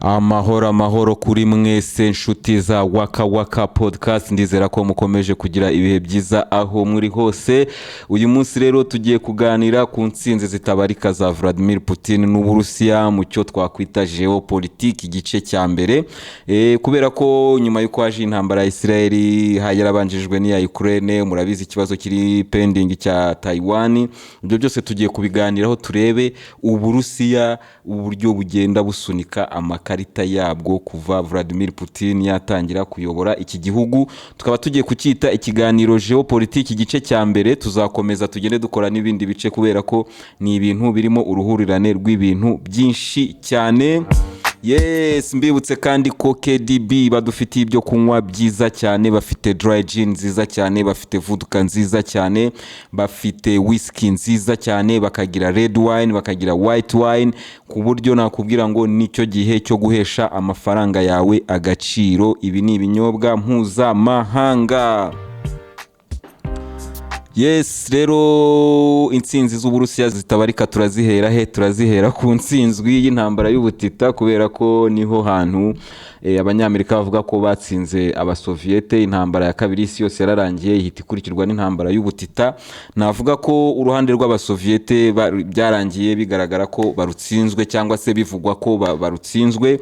Amahoro, amahoro kuri mwese, nshuti za Waka Waka Podcast. Ndizera ko mukomeje kugira ibihe byiza aho muri hose. Uyu munsi rero tugiye kuganira ku ntsinzi zitabarika za Vladimir Putin n'Uburusiya mu cyo twakwita géopolitique, igice cya mbere. Kubera ko nyuma y'uko haje intambara ya Israel, yarabanjirijwe n'iya Ukraine, murabizi ikibazo kiri pending cya Taiwan. Ibyo byose tugiye kubiganiraho, turebe Uburusiya uburyo bugenda busunika amakarita yabwo kuva Vladimir Putin yatangira kuyobora iki gihugu. Tukaba tugiye kucyita ikiganiro géopolitique igice cya mbere. Tuzakomeza tugende dukora n'ibindi bice, kubera ko ni ibintu birimo uruhurirane rw'ibintu byinshi cyane. Yes, mbibutse kandi ko KDB badufitiye ibyo kunywa byiza cyane. Bafite dry gin nziza cyane, bafite vodka nziza cyane, bafite whisky nziza cyane, bakagira red wine, bakagira white wine, ku buryo nakubwira ngo nicyo gihe cyo guhesha amafaranga yawe agaciro. Ibi ni ibinyobwa mpuzamahanga. Yes, rero intsinzi z'Uburusiya zitabarika turazihera he? Turazihera ku ntsinzwi y'intambara y'ubutita, kubera ko niho hantu Abanyamerika bavuga ko batsinze Abasoviyete. Intambara ya kabiri y'isi yose yararangiye, ihita ikurikirwa n'intambara y'ubutita. Navuga ko uruhande rw'Abasoviyete byarangiye bigaragara ko barutsinzwe, cyangwa se bivugwa ko barutsinzwe.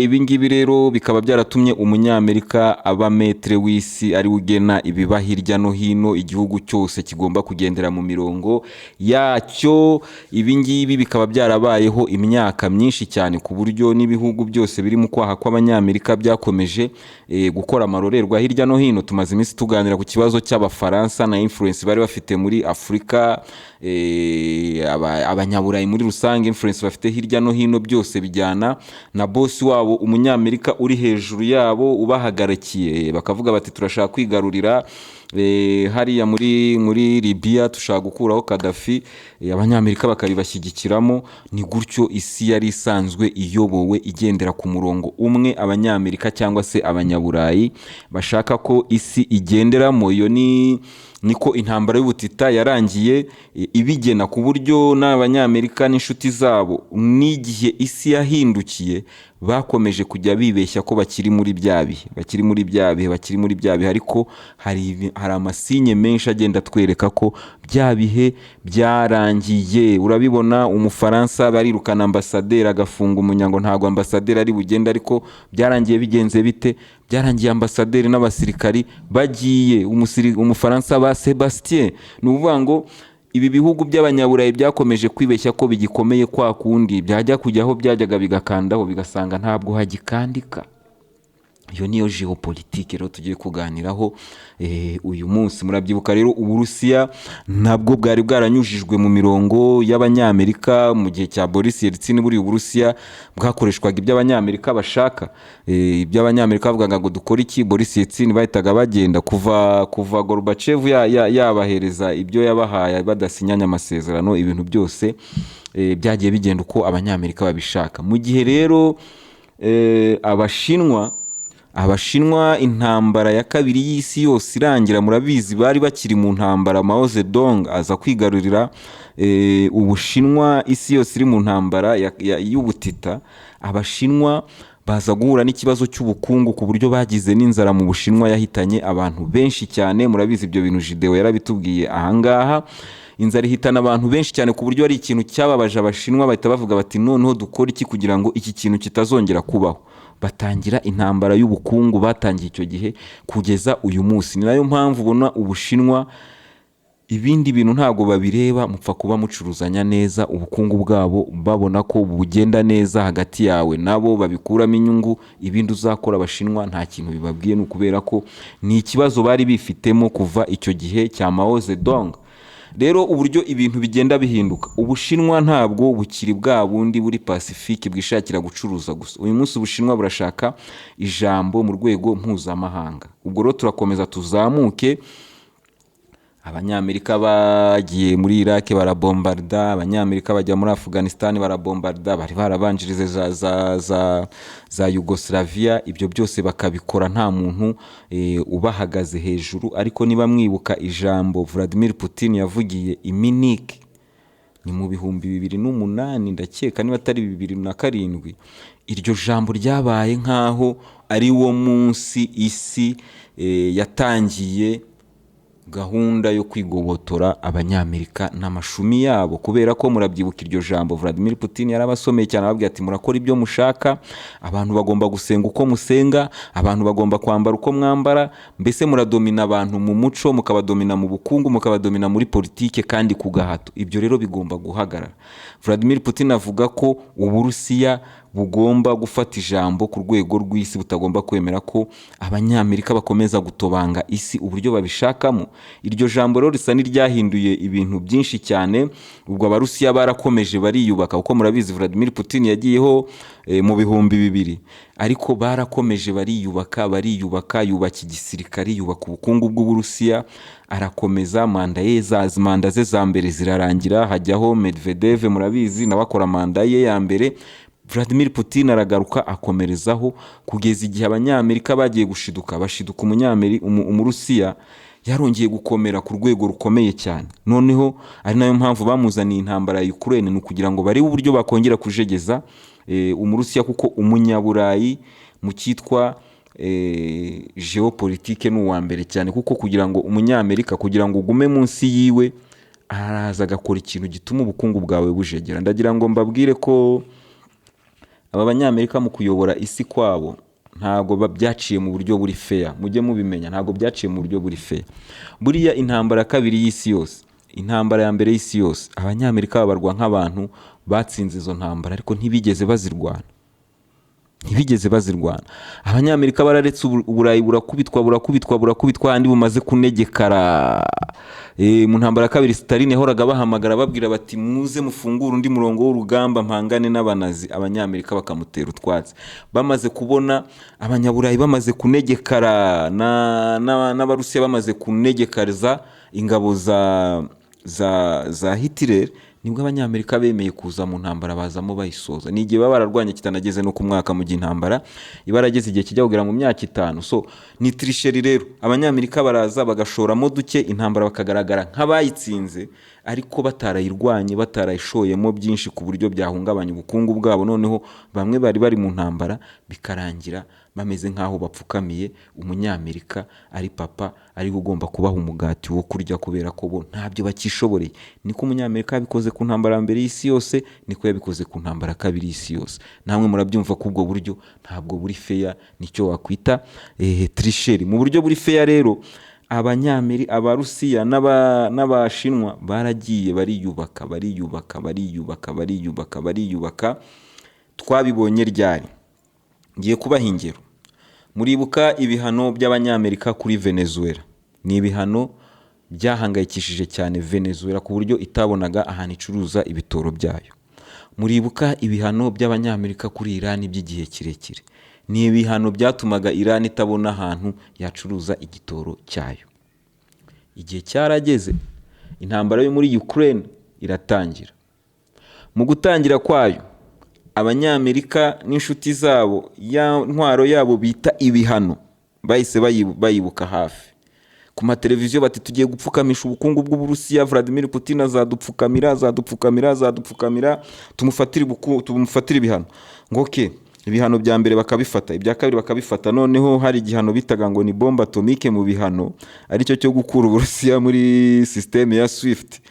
Ibi ngibi rero bikaba byaratumye Umunyamerika aba maître w'isi, ari we ugena ibiba hirya no hino, igihugu cyose kigomba kugendera mu mirongo yacyo. Ibi ngibi bikaba byarabayeho imyaka myinshi cyane, ku buryo n'ibihugu byose biri mu kwaha kw'Abanyamerika byakomeje gukora amarorerwa hirya no hino. Tumaze iminsi tuganira ku kibazo cy'Abafaransa na influence bari bafite muri Afurika, Abanyaburayi muri rusange, influence bafite hirya no hino, byose bijyana na boss wabo Umunyamerika uri hejuru yabo ubahagarikiye. Bakavuga bati: "Turashaka kwigarurira hariya muri Libiya, dushaka gukuraho Kadafi." Abanyamerika bakabibashyigikiramo. Ni gutyo isi yari isanzwe iyobowe, igendera ku murongo umwe Abanyamerika cyangwa se Abanyaburayi bashaka ko isi igenderamo. Iyo ni niko intambara y'ubutita yarangiye, ibigena, ku buryo n'Abanyamerika n'inshuti zabo, n'igihe isi yahindukiye, bakomeje kujya bibeshya ko bakiri muri bya bihe, bakiri muri bya bihe, bakiri muri bya bihe. Ariko hari ama signes menshi agenda atwereka ko bya bihe byarangiye. Urabibona, Umufaransa barirukana ambasaderi, agafunga umunyango, ntabwo ambasaderi ari bugende. Ariko byarangiye bigenze bite? Byarangiye ambasaderi n'abasirikari bagiye, Umufaransa ba Sebastien. Ni ukuvuga ngo ibi bihugu by'Abanyaburayi byakomeje kwibeshya ko bigikomeye kwa kundi, byajya kujya aho byajyaga bigakandaho, bigasanga ntabwo hagikandika. Iyo niyo géopolitique rero tugiye kuganiraho uyu munsi. Murabyibuka rero, Uburusiya nabwo bwari bwaranyujijwe mu mirongo y'Abanyamerika mu gihe cya Boris Yeltsin. Buriya Uburusiya bwakoreshwaga ibyo Abanyamerika bashaka. Ibyo Abanyamerika bavugaga ngo dukore iki, Boris Yeltsin bahitaga bagenda. Kuva Gorbachev yabahereza ibyo yabahaye badasinyanye amasezerano, ibintu byose byagiye bigenda uko Abanyamerika babishaka. Mu gihe rero Abashinwa, intambara ya kabiri y'isi yose irangira, murabizi bari bakiri mu ntambara, Mao Zedong aza kwigarurira Ubushinwa, isi yose iri mu ntambara y'ubutita. Abashinwa baza guhura n'ikibazo cy'ubukungu, ku buryo bagize n'inzara mu Bushinwa yahitanye abantu benshi cyane. Murabizi ibyo bintu, Jidewo yarabitubwiye ahangaha. Inzara ihitana abantu benshi cyane, ku buryo ari ikintu cyababaje Abashinwa, bahita bavuga bati: "Noneho dukora iki kugira ngo iki kintu kitazongera kubaho?" Batangira intambara y'ubukungu batangiye icyo gihe kugeza uyu munsi. Ni nayo mpamvu ubona Ubushinwa ibindi bintu ntabwo babireba, mupfa kuba mucuruzanya neza, ubukungu bwabo babona ko bugenda neza hagati yawe nabo, babikuramo inyungu. Ibindi uzakora Abashinwa nta kintu bibabwiye. Ni ukubera ko ni ikibazo bari bifitemo kuva icyo gihe cya Mao Zedong. Rero uburyo ibintu bigenda bihinduka, Ubushinwa ntabwo bukiri bwa bundi buri pacifique bwishakira gucuruza gusa. Uyu munsi Ubushinwa burashaka ijambo mu rwego mpuzamahanga. Ubwo rero turakomeza tuzamuke. Abanyamerika bagiye muri Iraq barabombarda, Abanyamerika bajya muri Afghanistan barabombarda, bari barabanjirize za Yugoslavia. Ibyo byose bakabikora nta muntu ubahagaze hejuru. Ariko niba mwibuka ijambo Vladimir Putin yavugiye i Munich, ni mu 2008 ndakeka, niba atari 2007. Iryo jambo ryabaye nk'aho ari wo munsi isi yatangiye gahunda yo kwigobotora Abanyamerika n'amashumi yabo, kubera ko murabyibuka iryo jambo Vladimir Putin yarabasomeye cyane, ababwira ati: "Murakora ibyo mushaka, abantu bagomba gusenga uko musenga, abantu bagomba kwambara uko mwambara, mbese muradomina abantu mu muco, mukabadomina mu bukungu, mukabadomina muri politike kandi ku gahato. Ibyo rero bigomba guhagarara." Vladimir Putin avuga ko Uburusiya bugomba gufata ijambo ku rwego rw'isi, butagomba kwemera ko Abanyamerika bakomeza gutobanga isi uburyo babishakamo. Iryo jambo rero risa n'iryahinduye ibintu byinshi cyane. Ubwo Abarusiya barakomeje bariyubaka, kuko murabizi Vladimir Putin yagiyeho mu 2000, ariko barakomeje bariyubaka, bariyubaka, yubaka igisirikari, yubaka ubukungu bw'Uburusiya, arakomeza. Manda ye za manda ze za mbere zirarangira, hajyaho Medvedev, murabizi, nawe akora manda ye ya mbere. Vladimir Putin aragaruka akomerezaho kugeza igihe Abanyamerika bagiye gushiduka, bashiduka Umurusiya yarongeye gukomera ku rwego rukomeye cyane. Noneho ari nayo mpamvu bamuzaniye intambara ya Ukraine, ni ukugira ngo barebe uburyo bakongera kujegeza Umurusiya, kuko Umunyaburayi mu cyitwa géopolitique ni uwa mbere cyane, kuko kugira ngo Umunyamerika, kugira ngo ugume munsi yiwe, araza agakora ikintu gituma ubukungu bwawe bujegera. Ndagira ngo mbabwire ko aba Banyamerika mu kuyobora isi kwabo ntabwo byaciye mu buryo buri fair. Mujye mubimenya, ntabwo byaciye mu buryo buri fair. Buriya intambara ya kabiri y'isi yose, intambara ya mbere y'isi yose, Abanyamerika babarwa nk'abantu batsinze izo ntambara, ariko ntibigeze bazirwana, ntibigeze bazirwana. Abanyamerika bararetse Uburayi burakubitwa, burakubitwa, burakubitwa, handi bumaze kunegekara. Mu ntambara ya kabiri Stalin yahoraga bahamagara, babwira bati: "Muze mufungure undi murongo w'urugamba mpangane n'Abanazi." Abanyamerika bakamutera utwatsi. Bamaze kubona Abanyaburayi bamaze kunegekara n'Abarusiya bamaze kunegekariza ingabo za Hitler, nibwo Abanyamerika bemeye kuza mu ntambara, bazamo bayisoza. Ni igihe baba bararwanye kitanageze no ku mwaka, mu gihe intambara iba yarageze igihe kijya kugera mu myaka 5. So ni tricherie rero. Abanyamerika baraza bagashoramo duke, intambara bakagaragara nk'abayitsinze, ariko batarayirwanye, batarayishoyemo byinshi ku buryo byahungabanya ubukungu bwabo. Noneho bamwe bari bari mu ntambara, bikarangira bameze nk'aho bapfukamiye Umunyamerika, ari papa, ariwe ugomba kubaha umugati wo kurya, kubera ko bo ntabyo bakishoboreye. Niko Umunyamerika yabikoze ku ntambara ya mbere y'isi yose, niko yabikoze ku ntambara ya kabiri y'isi yose. Namwe murabyumva ko ubwo buryo ntabwo buri fair, nicyo wakwita tricherie. Mu buryo buri fair rero, Abarusiya n'Abashinwa baragiye bariyubaka, bariyubaka, bariyubaka, bariyubaka, bariyubaka. Twabibonye ryari? Ngiye kubaha ingero. Muribuka ibihano by'Abanyamerika kuri Venezuela? Ni ibihano byahangayikishije cyane Venezuela ku buryo itabonaga ahantu icuruza ibitoro byayo. Muribuka ibihano by'Abanyamerika kuri Irani by'igihe kirekire? Ni ibihano byatumaga Irani itabona ahantu yacuruza igitoro cyayo. Igihe cyarageze, intambara yo muri Ukraine iratangira. Mu gutangira kwayo, Abanyamerika n'inshuti zabo, ya ntwaro yabo bita ibihano, bahise bayibuka hafi ku mateleviziyo, bati: "Tugiye gupfukamisha ubukungu bw'Uburusiya. Vladimir Putin azadupfukamira, azadupfukamira, azadupfukamira, tumufatire ibihano." Ngo okay, ibihano bya mbere bakabifata, ibya kabiri bakabifata. Noneho hari igihano bitaga ngo ni bombe atomique mu bihano, aricyo cyo gukura Uburusiya muri système ya SWIFT.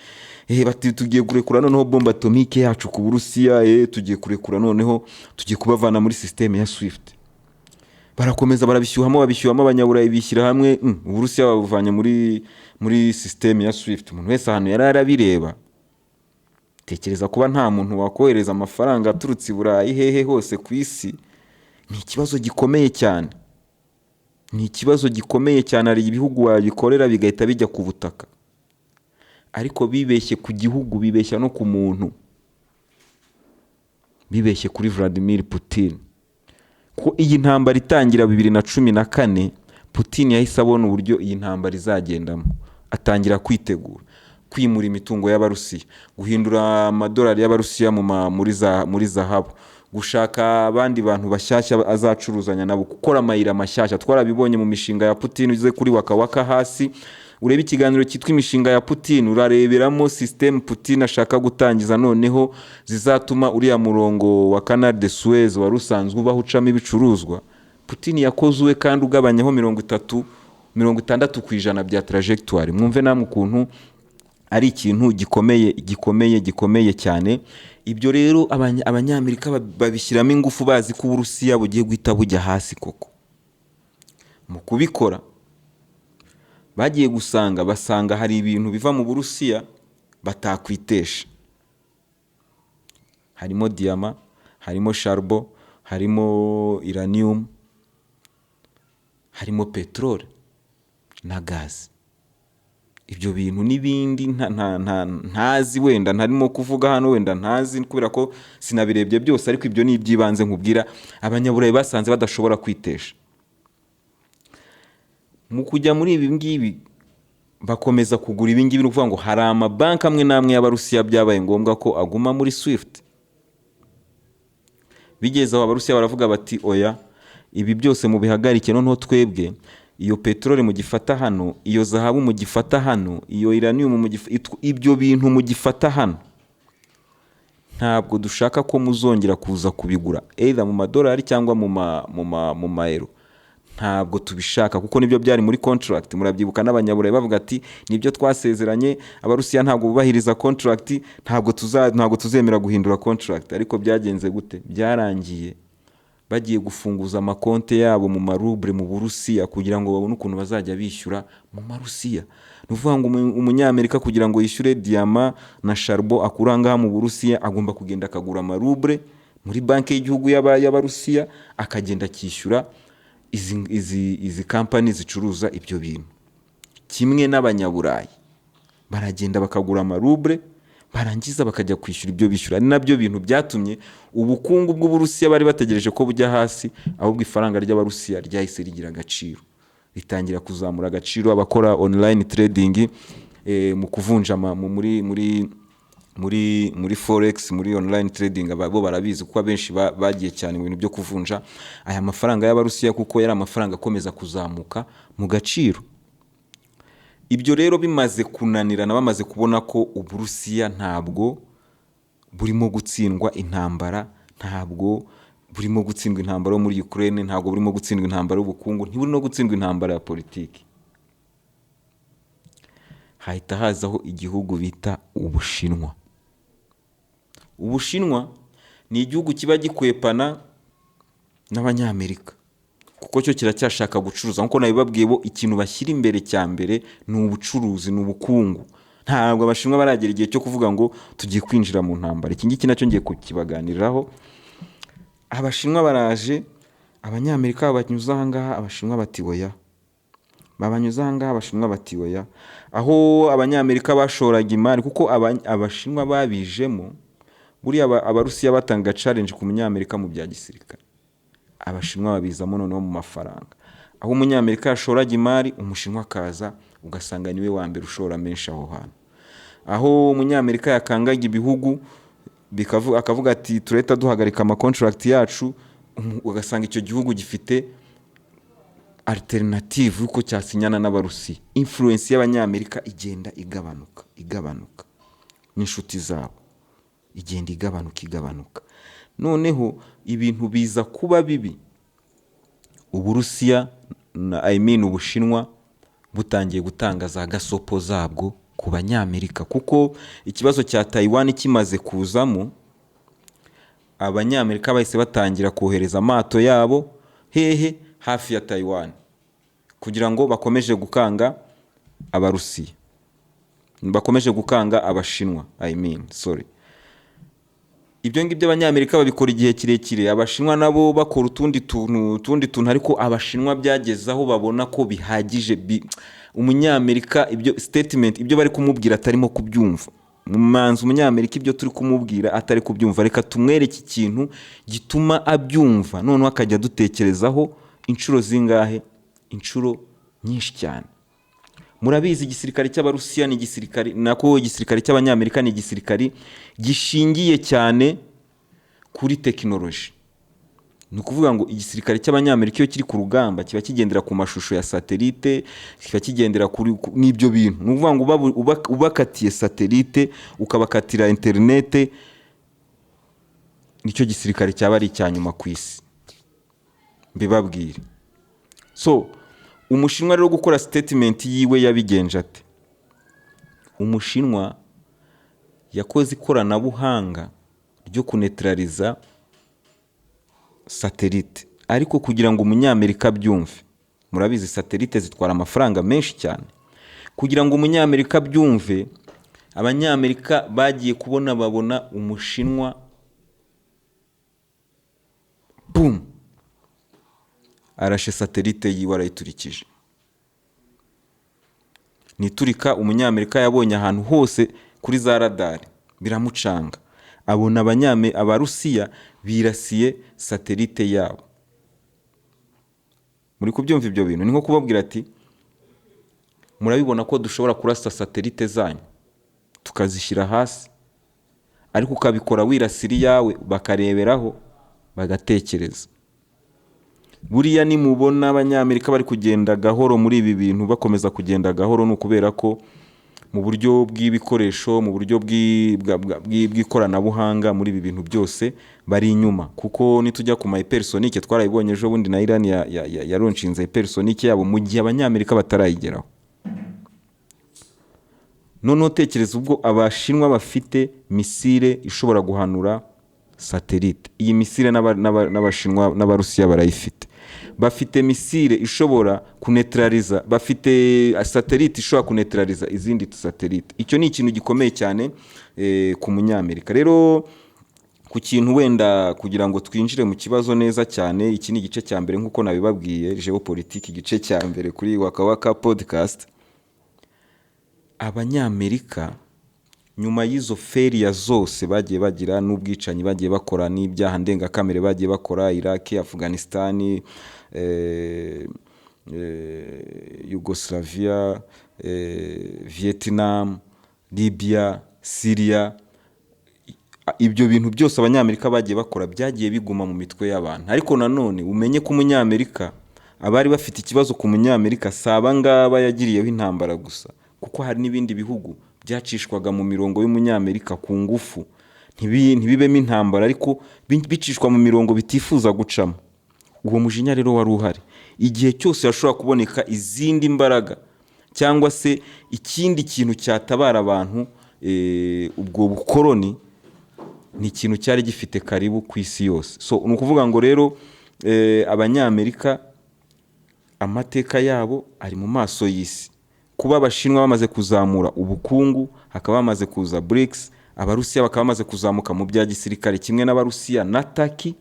Bati: "Tugiye kurekura noneho bombe atomique yacu ku Burusiya, tugiye kurekura, noneho tugiye kubavana muri système ya SWIFT." Barakomeza barabishyuhamo, babishyuhamo, Abanyaburayi bishyira hamwe, Uburusiya babuvanye muri système ya SWIFT. Umuntu wese ahantu yari arabireba, tekereza kuba nta muntu wakohereza amafaranga aturutse i Burayi, hehe hose ku isi, ni ikibazo gikomeye cyane, ni ikibazo gikomeye cyane. Hari ibihugu wabikorera bigahita bijya ku butaka, ariko bibeshye ku gihugu, bibeshya no ku muntu, bibeshye kuri Vladimir Putin. Ko iyi ntambara itangira 2014, Putin yahise abona uburyo iyi ntambara izagendamo, atangira kwitegura kwimura imitungo y'Abarusiya, guhindura amadolari y'Abarusiya mu ma- muri za muri zahabu, gushaka abandi bantu bashyashya azacuruzanya nabo, gukora amayira mashyashya. Twarabibonye mu mishinga ya Putin uze kuri Waka Waka hasi. Urebe ikiganiro cyitwa "Imishinga ya Putin", urareberamo system Putin ashaka gutangiza noneho zizatuma uriya murongo wa Canal de Suez wari usanzwe ubaho ucamo ibicuruzwa, Putin yakoze uwe kandi ugabanyaho 30, 60% bya trajectoire. Mwumve namwe ukuntu ari ikintu gikomeye, gikomeye, gikomeye cyane. Ibyo rero Abanyamerika babishyiramo ingufu, bazi ko Uburusiya bugiye guhita bujya hasi koko. Mu kubikora bagiye gusanga, basanga hari ibintu biva mu Burusiya batakwitesha, harimo diyama, harimo charbon, harimo uranium, harimo peteroli na gazi. Ibyo bintu n'ibindi ntazi, wenda ntarimo kuvuga hano, wenda ntazi kubera ko sinabirebye byose, ariko ibyo ni iby'ibanze nkubwira. Abanyaburayi basanze badashobora kwitesha. Mu kujya muri ibi ngibi, bakomeza kugura ibi ngibi. Ni ukuvuga ngo hari amabanki amwe n'amwe y'Abarusiya byabaye ngombwa ko aguma muri SWIFT. Bigeze aho, Abarusiya baravuga bati: "Oya, ibi byose mubihagarike. Noneho twebwe iyo peteroli mugifata hano, iyo zahabu mugifata hano, iyo uranium ibyo bintu mugifata hano, ntabwo dushaka ko muzongera kuza kubigura either mu madolari cyangwa mu mayero. Ntabwo tubishaka, kuko nibyo byari muri contract." Murabyibuka n'Abanyaburayi bavuga ati: "Nibyo twasezeranye, Abarusiya ntabwo bubahiriza contract, ntabwo tuzemera guhindura contract." Ariko byagenze gute? Byarangiye bagiye gufunguza amakonte yabo mu marubre mu Burusiya kugira ngo babone ukuntu bazajya bishyura mu Marusiya. Ni ukuvuga ngo Umunyamerika kugira ngo yishyure diyama na charbon akura ngaha mu Burusiya, agomba kugenda akagura amarubre muri Banki y'Igihugu y'Abarusiya, akagenda akishyura izi kampani zicuruza ibyo bintu. Kimwe n'Abanyaburayi, baragenda bakagura amarubre, barangiza bakajya kwishyura ibyo bishyura. Ari nabyo bintu byatumye ubukungu bw'Uburusiya bari bategereje ko bujya hasi, ahubwo ifaranga ry'Abarusiya ryahise rigira agaciro, ritangira kuzamura agaciro. Abakora online trading, mu kuvunja muri forex, muri online trading, bo barabizi, kuko abenshi bagiye cyane mu bintu byo kuvunja aya mafaranga y'Abarusiya, kuko yari amafaranga akomeza kuzamuka mu gaciro. Ibyo rero bimaze kunanirana, bamaze kubona ko Uburusiya ntabwo burimo gutsindwa intambara, ntabwo burimo gutsindwa intambara yo muri Ukraine, ntabwo burimo gutsindwa intambara y'ubukungu, ntiburi no gutsindwa intambara ya politiki, hahita hazaho igihugu bita Ubushinwa. Ubushinwa ni igihugu kiba gikwepana n'Abanyamerika, kuko cyo kiracyashaka gucuruza. Nk'uko nabibabwiye, bo ikintu bashyira imbere cya mbere ni ubucuruzi, ni ubukungu. Ntabwo Abashinwa baragera igihe cyo kuvuga ngo tugiye kwinjira mu ntambara. Iki ngiki nacyo ngiye kukibaganiriraho. Abashinwa baraje, Abanyamerika babanyuze aha ngaha, Abashinwa bati: "Oya." Babanyuze aha ngaha, Abashinwa bati: "Oya." Aho Abanyamerika bashoraga imari, kuko Abashinwa babijemo, buriya Abarusiya batanga challenge ku Munyamerika mu bya gisirikare, Abashinwa babizamo noneho mu mafaranga. Aho Umunyamerika yashoraga imari, Umushinwa akaza, ugasanga niwe wa mbere ushora menshi aho hantu. Aho Umunyamerika yakangaga ibihugu, akavuga ati: "Turahita duhagarika amacontract yacu," ugasanga icyo gihugu gifite alternative y'uko cyasinyana n'Abarusiya. Influence y'Abanyamerika igenda igabanuka, igabanuka, n'inshuti zabo igenda igabanuka, igabanuka. Noneho ibintu biza kuba bibi, Uburusiya na, I mean, Ubushinwa butangiye gutanga za gasopo zabwo ku Banyamerika, kuko ikibazo cya Taiwan kimaze kuzamo, Abanyamerika bahise batangira kohereza amato yabo hehe? Hafi ya Taiwan, kugira ngo bakomeje gukanga Abarusiya, bakomeje gukanga Abashinwa, I mean, sorry. Ibyo ngibyo Abanyamerika babikora igihe kirekire, Abashinwa nabo bakora utundi tuntu, ariko Abashinwa byageze aho babona ko bihagije. Umunyamerika ibyo statement, ibyo bari kumubwira atarimo kubyumva. Manzi Umunyamerika ibyo turi kumubwira atari kubyumva, reka tumwereke ikintu gituma abyumva, noneho akajya adutekerezaho inshuro zingahe? Inshuro nyinshi cyane. Murabizi, igisirikare cy'Abarusiya ni igisirikare, nako igisirikare cy'Abanyamerika ni igisirikare gishingiye cyane kuri tekinoloji. Ni ukuvuga ngo igisirikare cy'Abanyamerika iyo kiri ku rugamba kiba kigendera ku mashusho ya satellite, kiba kigendera kuri n'ibyo bintu. Ni ukuvuga ngo ubakatiye satellite, ukabakatira interinete, nicyo gisirikare cyaba ari icya nyuma ku isi, mbibabwire. So Umushinwa rero gukora statement yiwe yabigenje ate? Umushinwa yakoze ikoranabuhanga ryo kuneutraliza satellite, ariko kugira ngo Umunyamerika abyumve, murabizi satellite zitwara amafaranga menshi cyane. Kugira ngo Umunyamerika abyumve, Abanyamerika bagiye kubona babona Umushinwa, boom, arashe satellite yiwe, arayiturikije. Niturika, Umunyamerika yabonye ahantu hose kuri za radari, biramucanga, abona Abarusiya birasiye satellite yabo. Muri kubyumva ibyo bintu? Ni nko kubabwira ati: "Murabibona ko dushobora kurasa satellite zanyu tukazishyira hasi," ariko ukabikora wirasira iyawe, bakareberaho bagatekereza. Buriya nimubona Abanyamerika bari kugenda gahoro muri ibi bintu, bakomeza kugenda gahoro, ni ukubera ko mu buryo bw'ibikoresho, mu buryo bw'ikoranabuhanga, muri ibi bintu byose bari inyuma. Kuko nitujya ku ma hypersonic, twarabibonye ejo bundi na Iran yaronshinze hypersonic yabo mu gihe Abanyamerika batarayigeraho. Noneho tekereza ubwo Abashinwa bafite missile ishobora guhanura satellite. Iyi missile n'Abashinwa n'Abarusiya barayifite. Bafite missile ishobora kuneutraliza, bafite satellite ishobora kuneutraliza izindi satellite. Icyo ni ikintu gikomeye cyane ku Munyamerika. Rero ku kintu wenda kugira ngo twinjire mu kibazo neza cyane, iki ni igice cya mbere nk'uko nabibabwiye, géopolitique igice cya mbere kuri Waka Waka Podcast. Abanyamerika nyuma y'izo failure zose bagiye bagira, n'ubwicanyi bagiye bakora, n'ibyaha ndengakamere bagiye bakora, Iraq, Afghanistan, Yugoslavia, Vietnam, Libya, Syria, ibyo bintu byose Abanyamerika bagiye bakora byagiye biguma mu mitwe y'abantu. Ariko nanone umenye ko Umunyamerika, abari bafite ikibazo ku Munyamerika si aba ngaba yagiriyeho intambara gusa, kuko hari n'ibindi bihugu byacishwaga mu mirongo y'Umunyamerika ku ngufu, ntibibemo intambara, ariko bicishwa mu mirongo bitifuza gucamo. Uwo mujinya rero wari uhari. Igihe cyose hashobora kuboneka izindi mbaraga cyangwa se ikindi kintu cyatabara abantu, ubwo bukoroni ni ikintu cyari gifite karibu ku isi yose. So ni ukuvuga ngo rero Abanyamerika amateka yabo ari mu maso y'isi. Kuba Abashinwa bamaze kuzamura ubukungu, hakaba hamaze kuza BRICS, Abarusiya bakaba bamaze kuzamuka mu bya gisirikare kimwe n'Abarusiya na Turkey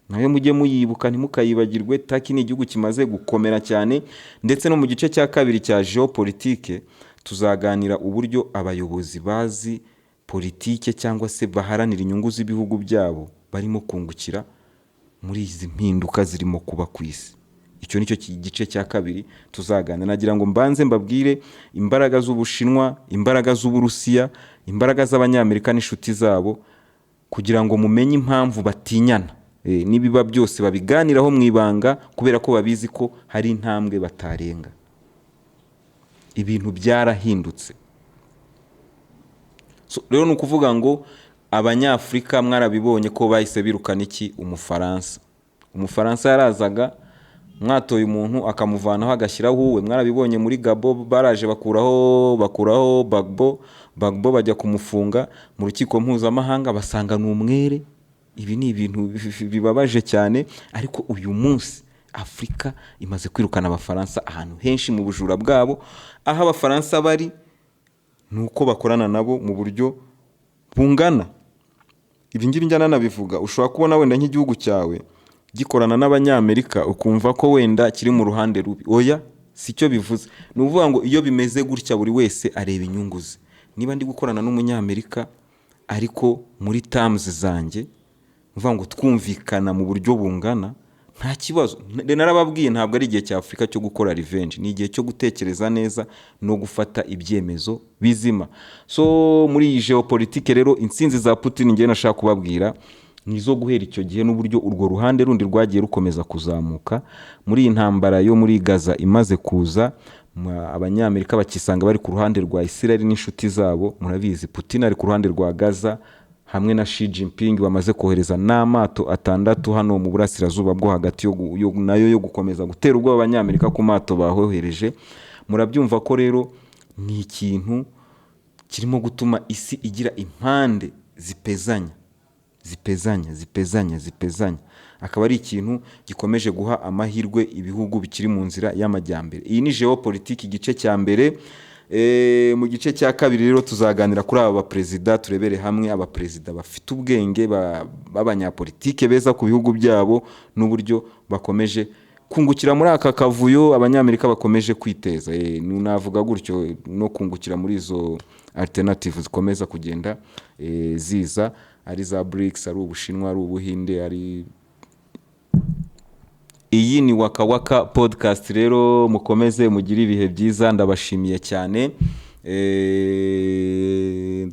nayo mujye muyibuka, ntimukayibagirwe. Turkey ni igihugu kimaze gukomera cyane. Ndetse no mu gice cya kabiri cya géopolitique tuzaganira uburyo abayobozi bazi politike cyangwa se baharanira inyungu z'ibihugu byabo barimo kungukira muri izi mpinduka zirimo kuba ku isi. Icyo ni cyo gice cya kabiri tuzaganira. Nagira ngo mbanze mbabwire imbaraga z'Ubushinwa, imbaraga z'Uburusiya, imbaraga z'Abanyamerika n'inshuti zabo, kugira ngo mumenye impamvu batinyana. N'ibiba byose babiganiraho mu ibanga, kubera ko babizi ko hari intambwe batarenga. Ibintu byarahindutse. So, rero ni ukuvuga ngo Abanyafurika mwarabibonye ko bahise birukana iki? Umufaransa. Umufaransa yarazaga, mwatoye umuntu akamuvanaho agashyiraho uwe. Mwarabibonye muri Gabo, baraje bakuraho Gbagbo. Gbagbo bajya kumufunga mu rukiko mpuzamahanga, basanga ni umwere. Ibi ni ibintu bibabaje cyane, ariko uyu munsi Afurika imaze kwirukana Abafaransa ahantu henshi mu bujura bwabo. Aho Abafaransa bari ni uko bakorana nabo mu buryo bungana. Ibi ngibi njya nanabivuga. Ushobora kubona wenda nk'igihugu cyawe gikorana n'Abanyamerika, ukumva ko wenda kiri mu ruhande rubi. Oya, si cyo bivuze. Ni ukuvuga ngo iyo bimeze gutya, buri wese areba inyungu ze. Niba ndi gukorana n'Umunyamerika ariko muri terms zanjye, ni ukuvuga ngo twumvikana mu buryo bungana, nta kibazo. Narababwiye, ntabwo ari igihe cya Afurika cyo gukora revenge, ni igihe cyo gutekereza neza no gufata ibyemezo bizima. So muri iyi géopolitique rero, intsinzi za Putin, ngewe nashaka kubabwira Ni izo guhera icyo gihe n'uburyo urwo ruhande rundi rwagiye rukomeza kuzamuka muri iyi ntambara yo muri Gaza imaze kuza, Abanyamerika bakisanga bari ku ruhande rwa Israel n'inshuti zabo. Murabizi, Putin ari ku ruhande rwa Gaza hamwe na Xi Jinping, bamaze kohereza n'amato atandatu hano mu Burasirazuba bwo Hagati nayo yo gukomeza gutera ubwoba Abanyamerika ku mato bahohereje. Murabyumva ko rero ni ikintu kirimo gutuma isi igira impande zipezanya, zipezanya, zipezanya, zipezanya, akaba ari ikintu gikomeje guha amahirwe ibihugu bikiri mu nzira y'amajyambere. Iyi ni geopolitiki igice cya mbere. Mu gice cya kabiri rero tuzaganira kuri aba baperezida, turebere hamwe abaperezida bafite ubwenge b'abanyapolitike beza ku bihugu byabo n'uburyo bakomeje kungukira muri aka kavuyo Abanyamerika bakomeje kwiteza. Navuga gutyo, no kungukira muri izo alternative zikomeza kugenda ziza, ari za BRICS, ari Ubushinwa, ari Ubuhinde, ari. Iyi ni Waka Waka Podcast. Rero mukomeze mugire ibihe byiza, ndabashimiye cyane.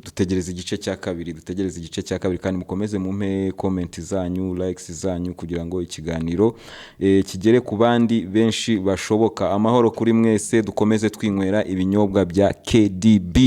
Dutegereze igice cya kabiri, dutegereze igice cya kabiri, kandi mukomeze mumpe comment zanyu, likes zanyu, kugira ngo ikiganiro kigere ku bandi benshi bashoboka. Amahoro kuri mwese, dukomeze twinywera ibinyobwa bya KDB.